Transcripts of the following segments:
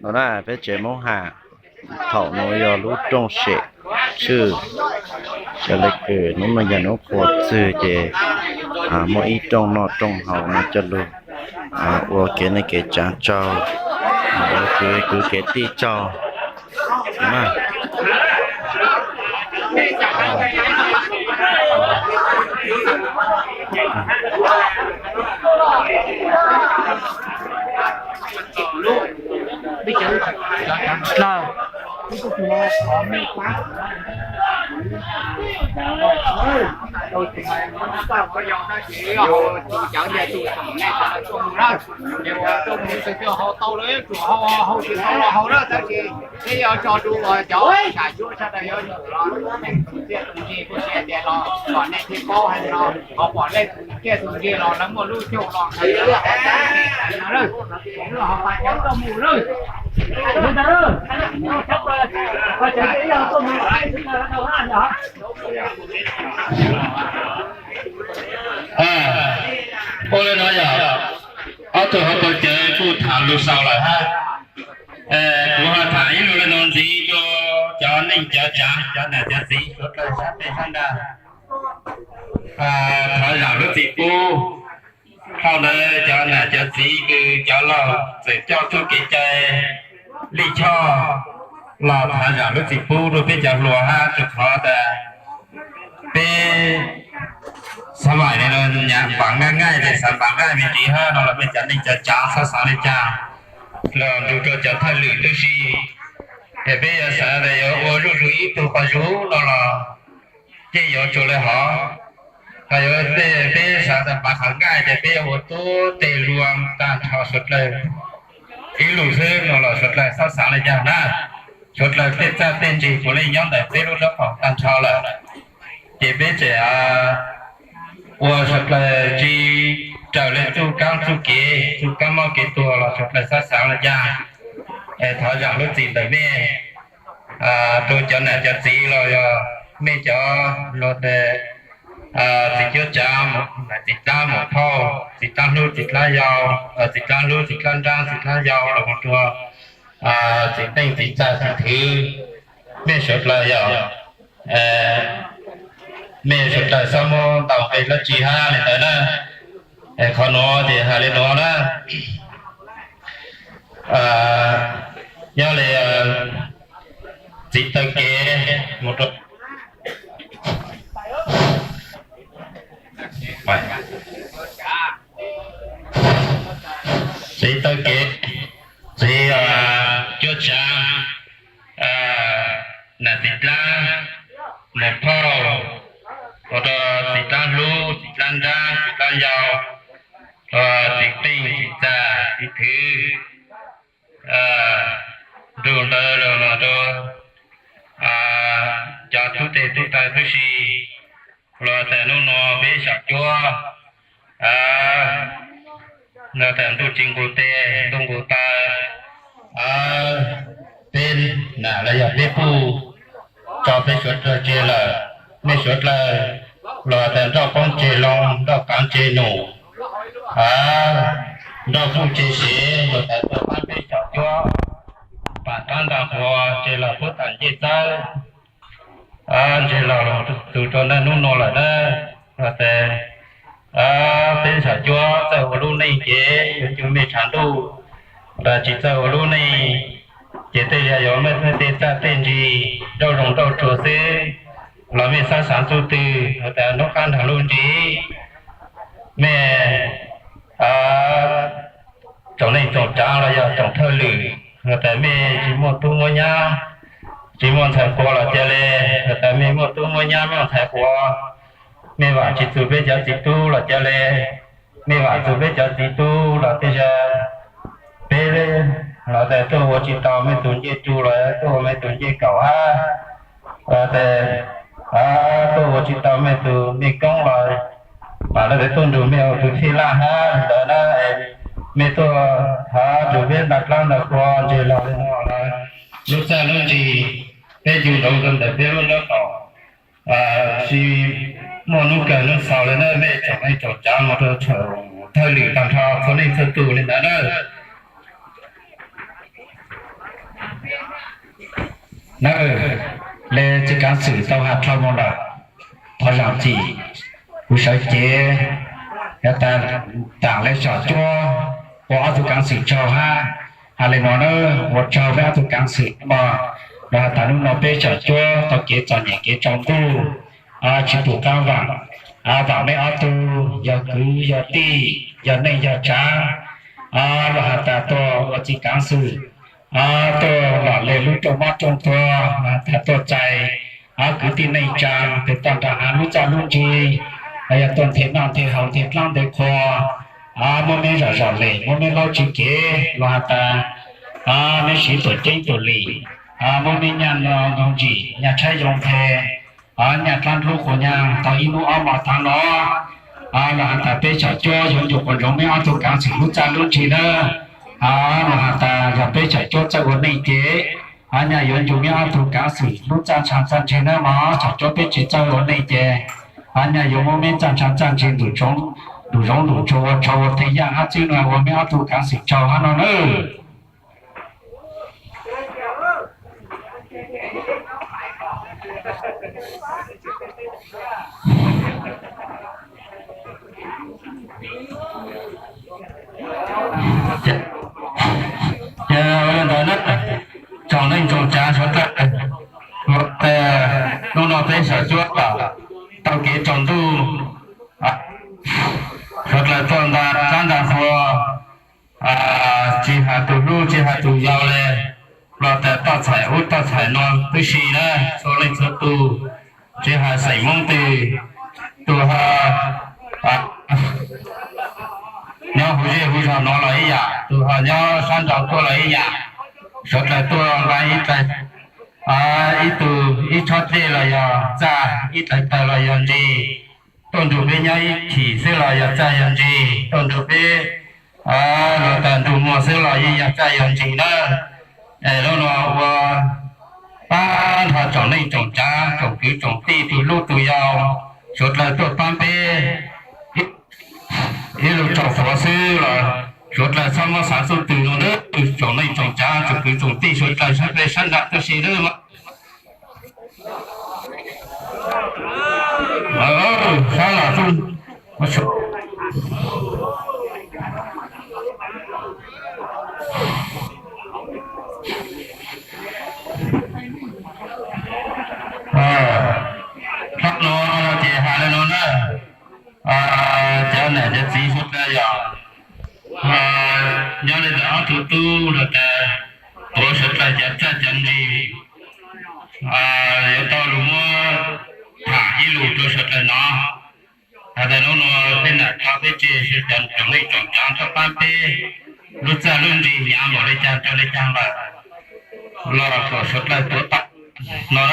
No na peb tsev Hmoob Ham, thaum no yog lub rooj sem tswj, sawv leej kws hnub no yog hnub qhua txwg ces muaj ib rooj noj rooj haus no coj lug ua kev neej kev tsaav tsaug, ua kev kwv kev tij tsaug. Ces ua tuaj mus tus twg hau tau lawm, tsuas hau hau tsis tau los hau na, tab sis peb yuav tso rau uas cov sam cuab sawv daws yuav los tus tsiaj tus ntsig kuj siv tias los kom nej thiaj paub hais no, ho pom leej tus tsiaj tus ntsig los lawv muaj lub xyoo los ntawd lawm, lub hauv pas cawv tuaj mus lawm. Ua li no yog ob tug hauv paus cawv kuj tham lus xaus lawm hab. Kuv ho tham ib lus li no ntxiv rau cov neej cov tsav, cov nam cov txiv suav dlawg sab teg sab nrag. Thov zaam lub txim pub. Dhau ntawd cov nam cov txiv kws cov laug txawm coj txuj kev cai lij choj los thov zaam lub txim pub rau peb cov hluas hab, rau qhov tas peb xav vam li no nyam npav nqaij nqaij ces xav npav nqaij me ntsis hab no los mej cov neej cov tsav txhob xaav li cas los nrug rau cov thawj lwm tub si. Es peb yuav xav tas yuav ua zuj zus ib tug qhov zug no los yeej yuav tsuas le hov. Hos yuav peb xav tas npav qhov nqaij ces peb yuav ua tub teg lua tag nrho suav dlawg. Ib lus xwb no los suav dlawg txhob xaav li cas na. Suav dlawg tej txaj tej ntsig puav leej nyob ntawm peb lub lab qaum tag nrho lawm. Ces peb tseem ua suav dlawg tsi raws li txuj kaab txuj kev, txuj kaab mob kev tuag los suav dlawg txhob xaav li cas. Es thov zaam lub txim ntawm mej rau cov nam cov txiv los yog mej cov luag tes txiv cuab tsav, txiv dlaab maum phauj, txiv dlaab hlub txiv dlaab yau, txiv dlaab hlub txiv dlaab nraab txiv dlaab yau los mus rua txiv teej txiv txag txiv thwv, mej suav dlawg yog mej suav dlawg txhob muab ntaus nqi dlaab tsi hab li ntawd na. Qhov nuav ces hais li nuav na. Nyob li txiv taw kev mus rau txiv taw kev, txiv cuab tsav, nam txiv dlaab, nam phauj, ua rau txiv dlaab hlub, txiv dlaab nraab, txiv dlaab yau, txiv teej txiv txag txiv thwv, nrug ntawd los rau cov tub teg tub taw tub si, los tas nub nua peb xyom cuab, tas ntuj tsis nqus tes ntuj nqus taw, peb nam los yog peb puj tso peb suav dlawg tseg lawm. Mej suav dlawg los tas nroj poob tseg loo, nroj kaav tseg num, nroj puj tseg sev, los tas tuaj pab peb xyom cuab, pam taab ntaag qhuav tseg los puab tam ncej txawb, ntseg los txug rua naj nub nua lawm na. Los tas peb xyom cuab txawj ua lub neej ces yuav ncu mej tshav ntuj, los tsis txawj ua lub neej ces tej zag yuav mej tej txaj tej ntsig nrauj zoo nrauj tsuag xwb. Los mej xav xaav txuj twg los tas nub qaab nrhav lub nrig, mej tsoom neej tsoom tsaav los yog tsoom thawj lwm, los tas mej tsis muaj tub muaj nyab, tsis muaj ntxhais quas los ca le, los tas mej muaj tub muaj nyab muaj ntxhais quas, mej vaam tsis txug peb cov txiv tub los ca le, mej vaam txug peb cov txiv tub los tej zag peb los tas tuaj ua tsis tau mej tug ncej rug los tuaj ua mej tug ncej kaum hab, los tas tuaj ua tsis tau mej tug ncej koob los mam le tuaj nrug mej ua tug thij laj hab ntawd na. Mej tuaj hab nrug peb nta dlaab nta qhua ntseg los li no lawm, lub txaj lub nrig peb ncu nroo rua ntawm peb lub nraub qaum, tsis muaj nub kawg nub xaus le na. Mej tsoom neej tsoom tsaav mus rua tsoom thawj lwm taag nrho txhua leej txhua tug li ntawd na. Nawb, le txiv kaav xwm tau has dhau mus lawm, thov zaam txim, kuv sawv cev, yog tas taam le xyom cuab ua ob tug kaav xwm tsaug hab. Has le nuav nawb, ua tsaug peb ob tug kaav xwm mog, los has tas nub nua peb xyom cuab tau kev txom nyem kev tsaus ntuj, tsis pum qaab vaam, vaam mej ob tug yog kwv yog tij, yog neej yog tsaav, los has tas tuaj ua txiv kaav xwm, tuaj lom le lub rooj mob rooj tuag, los has tas tuaj txais kwv tij neej tsaa peg toj nrag haav lub txaj lub ntsig, yog tuaj nthe noj nthe haus nthe dlaab nthe qhua, muab meb zom zom lem, muab meb laub tsi kev, los has tas meb siv tuam ceeb tuam lim, muab meb nyaj nyoog ntsim, nyaj tshaib yoo nthe, nyaj dlaab dlub qhua nyaag tau ib hnub ob hmo taag no, los has tas peb xyom cuab yuav ncu quas ntsoov meb ob tug kaav xwm lub txaj lub ntsig nawb. Los has tas yog peb xyom cuab txawj ua neej ces nyaj yuav ncu meb ob tug kaav xwm lub txaj ntsha txaj ntsig nawb mog. Xyom cuab peb tsis txawj ua neej ces nyaj yuav muab meb txaj ntsha txaj ntsig ntuj zoov ntuj tshua ua tshua ua tej yaaj hab txwb nua ua meb ob tug kaav xwm tsaug hab no nawb. Ces ua le ntawd nawb, tsoom neej tsoom tsaav suav dlawg, ua tas nub nua peb xyom cuab tau kev tsaus ntuj, suav dlawg tuaj nta dlaab nta qhua, tsis has tus hlub tsis has tus yau le, los tas toj txhais ub toj txhais no tib si na, txhua leej txhua tug, tsis has xeem Moob twg, tus ho nyob huv zej huv zog no los ib yam, tus ho nyob sab nraud tuaj los ib yam, suav dlawg tuaj nqa ib dlaig, ib tug ib tshob dlej los yog txaj, ib dlaig tawg los yog ntsis, tuaj nrug peb nyob ib chim xwb los yog txaj yog ntsis, tuaj nrug peb los tas nrug muag xwb los yeej yog txaj yog ntsis nawb. Es lub nua ua pab nrho tsoom neej tsoom tsaav tsoom kwv tsoom tij tus hlub tus yau, suav dlawg tuaj paab peb ib lug tsaug thuav xwb los suav dlawg txhob muab xaav txuj twg no nawb. Tsoom neej tsoom tsaav tsoom kwv tsoom tij suav dlawg sab peb sab nraud tib si nawb. Sab los txuj Thaum no ces has le nuav na, cov nam cov txiv suav dlawg yog nyob le ntawm ob tug tub los tas tuav suav dlawg cov txaj cov ntsis, yuav tau lug muab tham ib lus rua suav dlawg no. Has tas nub nua peb nam tso peb tseg, tsoom neej tsoom tsaav tuaj paab peb lub txaj lub ntsis hnyav npaum le caag rau le caag lawm los kom suav dlawg tuav tau no.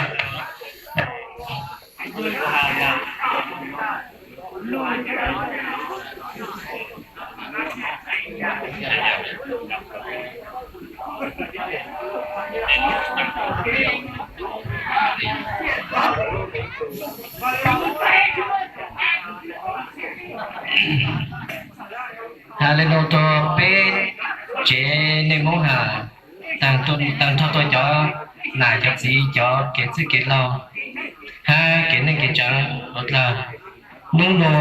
Has le nuav rua peb tsev neej Moob has, taag nrho rua cov nam cov txiv, cov kev txwj kev laug hab kev neej kev tsaav suav dlawg. Nub nua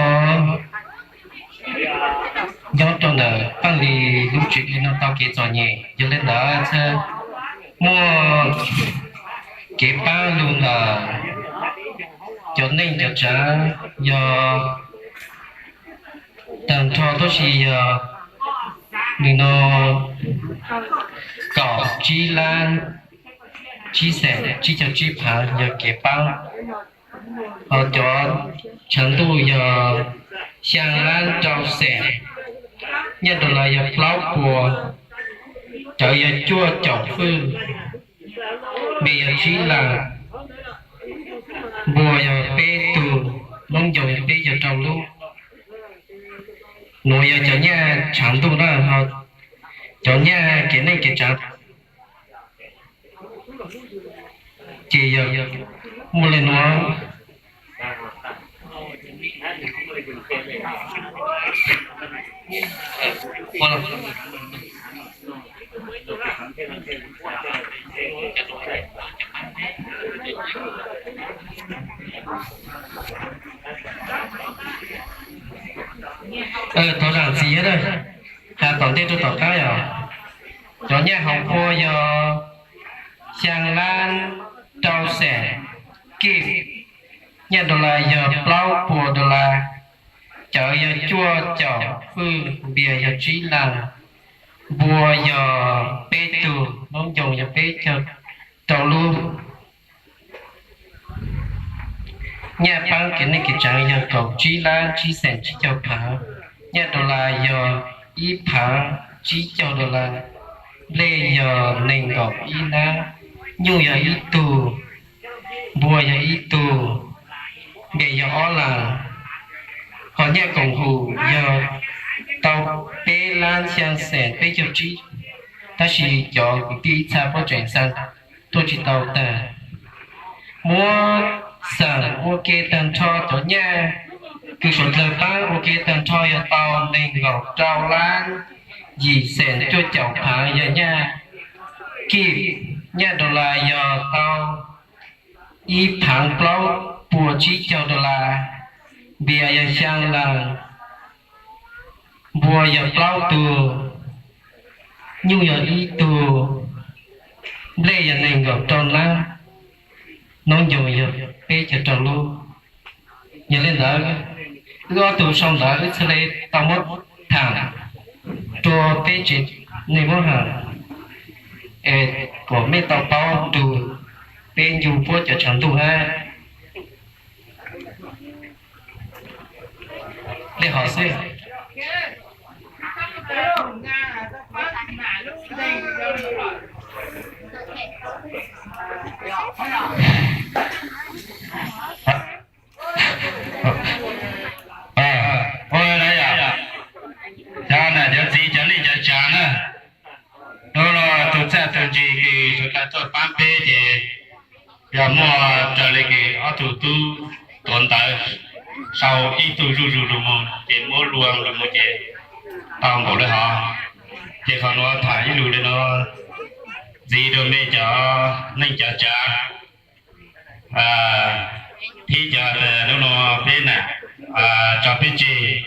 nyob rua ntawm Paaj Lis lub tsev neeg no tau kev txom nyem, yog le ntawd txhaj muaj kev paab lug ntawm cov neej cov tsaav yog taag nrho tuab si yog nws no kaum tsib lab tsib xees tsib caug tsib phaav yog kev paab. Ho cov tshav ntuj yog xyaa lab rau xees, nyiaj rau lawv yog plaub puas, cawv yog cuaj caum fwj, me yog tsib laag, npua yog peb tug, noob ncoo yog peb caug rau lub. Nuav yog cov nyiaj tshav ntuj na, ho cov nyiaj kev neej kev tsaav ces yog muaj le nuav. Thov zaam txiv, has tom ntej rua tom qaab yog, cov nyaj hoov qhua yog xyaa laab rau xees kij, nyaj dollar yog plaub puas dollar, cawv yog cuaj caum fwj, npias yog tsib leeg, npua yog peb tug, noob ncoos yog peb caug rau lub. Nyaj paab kev neej kev tsaav yog kaum tsib lab tsib xees tsib caug phaav, nyaj dollar yog ib phaav tsib caug dollar, nplej yog nees nkaum ib nab, nyuj yog ib tug, npua yog ib tug, npias yog ob leeg. Ho nyaj koom hum yog tau peb lab xyaa xees peb caug tsib, tab sis cov kwv tij ib txha puab tseem xaa tuaj tsis tau taag. Muab xeem ua ke taag nrho cov nyaj kws suav dlawg paab ua ke taag nrho yog tau nees nkaum rau lab yim xees cuaj caum phaav yog nyaj kij, nyaj dollar yog tau ib phaav plaub puas tsib caug dollar, npias yog xyaa leeg, npua yog plaub tug, nyuj yog ib tug, nplej yog nees nkaum rau nab, noob ncoos yog peb caug rau lub. Yog le ntawd, wb ob tug sau ntawv wb txhad le tau muab thaam rua peb tsev neeg muab has, es kuas mej tau paub nrug peb ncu puab cov tshav ntuj hab. Le hov xwb. Cov nam cov txiv cov neej cov tsaav na, hnub no tug txaj tug ntsis kws suav dlawg tuaj paab peb ces yog muaj raws le kws ob tug tub tuav ntawv sau ib tug zuj zus lug moog ces muab lug lug moog ces tau npaum le hov. Ces qhov nuav thaam ib lug le nuav, ntxiv rua mej cov neej cov tsaav, thib cov hnub no peb nam tso peb tseg,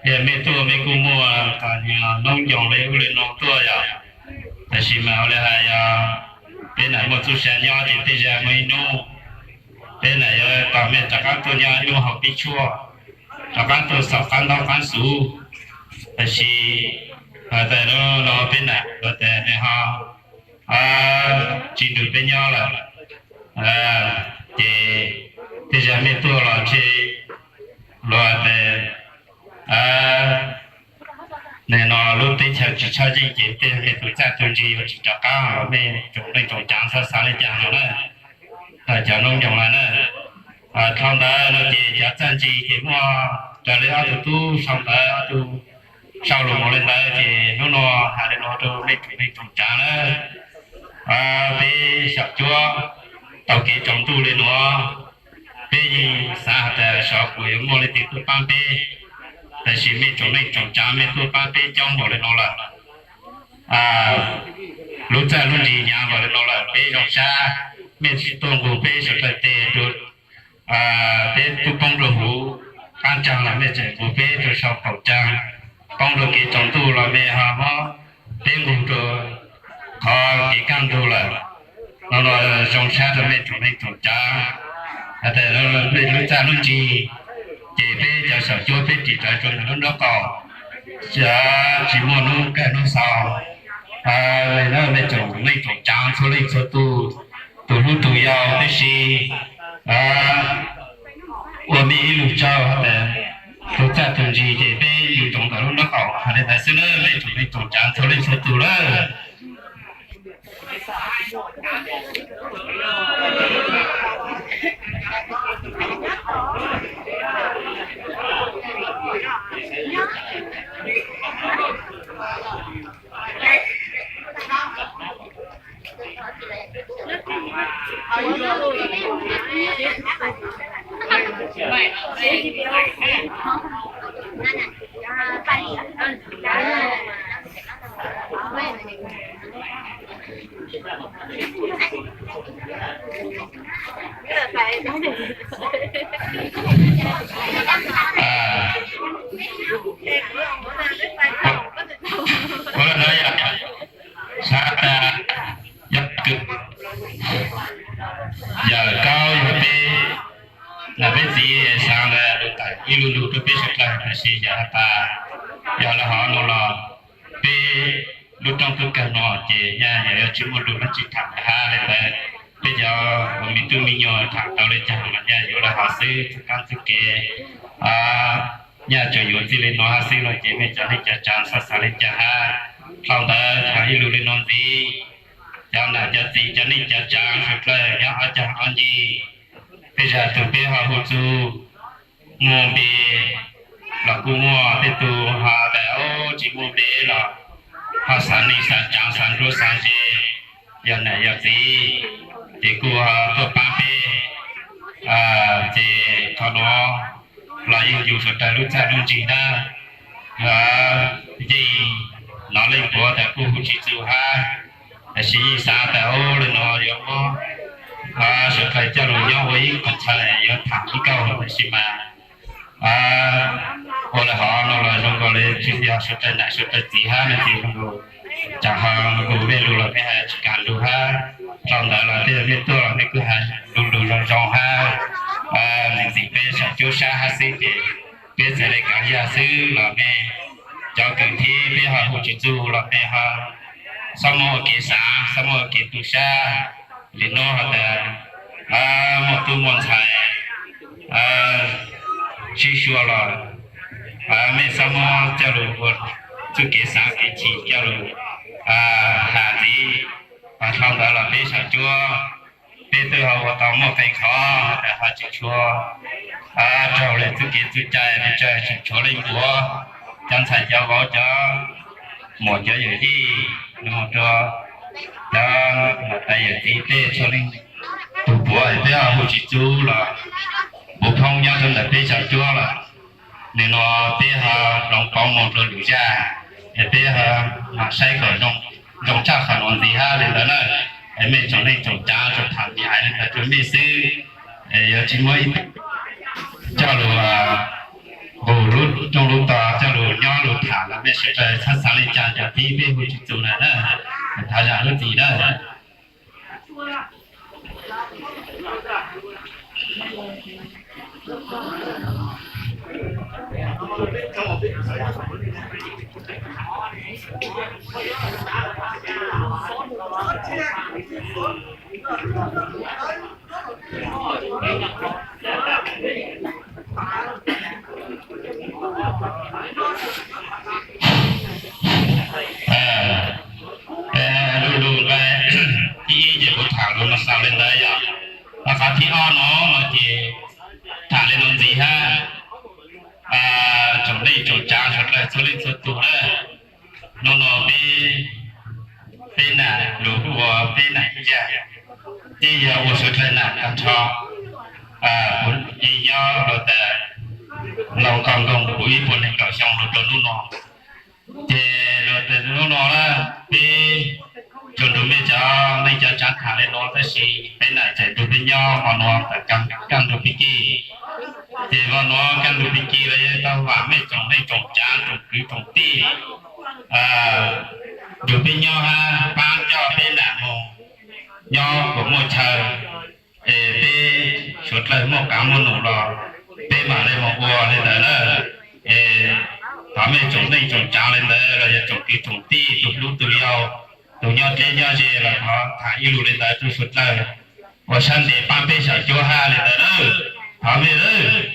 yog mej tuaj mej kuj muaj noob ncoos le ub le nuav tuaj yog, tab sis mas ua le hais yog peb nam muaj txuj sa nyob ces tej zag muaj ib nub peb nam yuav tau mej rov qaab tuaj nyob ib nub haus pib tshuaj, rov qaab tuaj xaus qaab ntaub qaab xuv. Tab sis has tas no peb nam has tas nws ho tsis nrug peb nyob lawm, ces tej zag mej tuaj los ntshe luag tas nim no lub teb chaws tsis tshaj yeej ces tej mej tug txaj tug ntsis yuav tsis rov qaab los mej tsoom neej tsoom tsaav txhob xav le caag no na, cov noob ncoos lawm na. Dhau ntawd no ces cov txaj ntsis ces muaj raws le ob tug tub sau ntawv, ob tug sau lug moog le ntawd ces hnub no has le nuav rua mej tsoom neej tsoom tsaav na, peb xyaum cuab tau kev tsaus ntuj le nuav, peb yeej xav has tas saum kuas yuav muaj leej twg tuaj paab peb, tab sis mej tsoom neej tsoom tsaav mej tuaj paab peb coob npaum le nuav lawm. Lub txaj lub ntsis hnyav npaum le nuav lawm peb zoo sab, mej tuaj nqug peb suav dlawg tes rua peb tub poob rua huv, qaab tsaag los mej tseem nqug peb rua sau qaum tsaag, poob rua kev tsaus ntuj los mej ho muab peb nqug rua qhov kev kaaj ntug lawm. No los zoo sab rua mej tsoom neej tsoom tsaav, has tas lub txaj lub ntsis ces peb cov xyaum cuab peb ris rawv rua ntawm lub nraub qaum, tsis muaj nub kawg nub xaus. Mej tsoom neej tsoom tsaav txhua leej txhua tug, tug hlub tug yau tib si, ua mej ib lug tsaug has tas tug txaj tug ntsis ces peb yug ntsoov ntawm lub nraub qaum has le ntawd xwb na mej tsoom neej tsoom tsaav txhua leej txhua tug lawm. Ua li no yog sab tas yog kws yawm kaub yog peb, peb txiv xaav lug tawm ib lu lug rau peb suav dlawg, tab sis yog has tas yog lawv hov no los peb lub rooj tub kawg no ces nyaj yog yuav tsis muaj lug dlaab tsi tham lawm hab li ntawd. Peb cov uas me tub me nyuam tham tau le caag los nyaj yuav lawv hov xwb, txuj kaab txuj kev nyaj tsuas yuav txij li no hab xwb los ces mej cov neej cov tsaav xav xaav le caag hab. Dhau ntawd tham ib lu le no ntxiv, cov nam cov txiv cov neej cov tsaav suav dlawg nyob ob cag ob ncig, tej zag tug peb ho hu txug muaj npe los kuj muaj, tej tug ho tas tsis muaj npe los ho xaav neej xaav tsaav xaav nruab xaav ze, yog nam yog txiv ces kuj ho tuaj paab peb. Ces qhov nuav los yeej yug suav dlawg lub txaj lub ntsig hab. Yeej nov leej puav tas kuj hu tsis txug hab, tab sis yeej xaav tas ua le no yuav muab suav dlawg coj lug nyob ua ib qho chaw yuav tham ib kauj, tab sis mas ua le hov no los zoo nkaus le tsis yog suav dlawg nam suav dlawg txiv hab no ces zoo nkaus tsaam ho nkaus mej lug los mej has tsis kaam lug hab. Dhau ntawd los tej mej tuaj los mej kuj has lug lug zoo zoo hab, ntxim ntxim peb saum cuab sab hab xwb ces peb txhad le kaav yag xwb los mej cov kws thib peb ho hu tsis txug los mej ho xob muab ua kev xaav, xob muab ua kev tu sab. Li nuav has tas muaj tub muaj ntxhais sib sua los mej xob muab coj lug ua txuj kev xaav kev chim coj lug has ntxiv. Dhau ntawd los peb saum cuab peb twb ho ua tau muaj qee qhov tas ho tsis tshua raug le txuj kev txuj cai, peb tseem tshuav leej puav, cov ntxhais cov vauv cov muam cov yawm yij, rua cov niam tais yawm txiv tej txhua leej tug puav peb ho hu tsis txug los puv phoob nyob rua ntawm peb saum cuab los. Nwg nuav peb ho hloov pauv moog rua lwm zaj, es peb ho mam saib kom zoo tshaj qhov nuav ntxiv hab li ntawd na. Es mej tsoom neej tsoom tsaav tsuas tham ntxiv hais li ntawd rua mej xwb, es yuav tsis muab ib coj lug nqus lub rooj lub tog coj lug nyob lug tham los mej sawv daws txhaj xaav le caag cov thib peb hu tsis txug na. Thov zam lub txim na. Lug lug nqai thib ib ces kuv tham lug no xaus le ntawd yog, qhov thib ob no no ces tham le no ntxiv hab. Tsoom neej tsoom tsaav suav dlawg txhua leej txhua tug na, nub nua peb, peb nam lug ua peb nam ib zag, yeej yog ua suav dlawg nam tag nrho. Kuv yeej nyob luag tas laus nkaus nkoog kuv ib puas neeg nkaum xyoo lug rua nub nua. Ces luag tas nub nua na, peb tsuas nrug mej cov neej cov tsaav tham le nuav tab sis peb nam tseem nrug peb nyob hmo nua tas kaj nrug pig kig. Ces hmo nua kaj nrug pig kig los yeej tau vam mej tsoom neej tsoom tsaav tsoom kwv tsoom tij nrug peb nyob hab paab coj peb nam moog nyob kuas muaj chaw, es peb suav dlawg muaj qaav muaj num los peb mam le moog ua le ntawd na. Es thov mej tsoom neej tsoom tsaav le ntawd los yog tsoom kwv tsoom tij tus hlub tus yau, tus nyob dleb nyob ze los thov tham ib lus le ntawd rua suav dlawg ua sab ntev paab peb saum cuab hab le ntawd na. Thov mej lawm.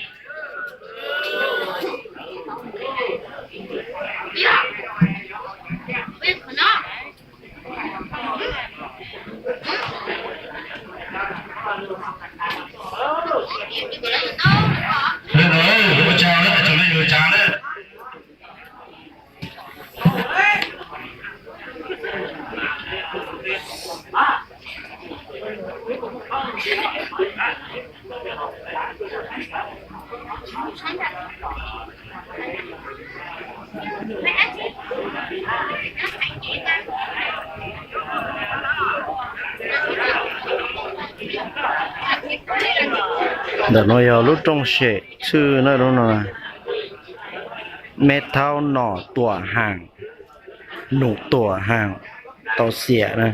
Ua tsaug na tsoom neej tsoom tsaav na. Ntawm no yog lub rooj sem txhwj na, lub no, Meb Thaub Nom Tuam Haam, Num Tuam Haam, tau xiam na.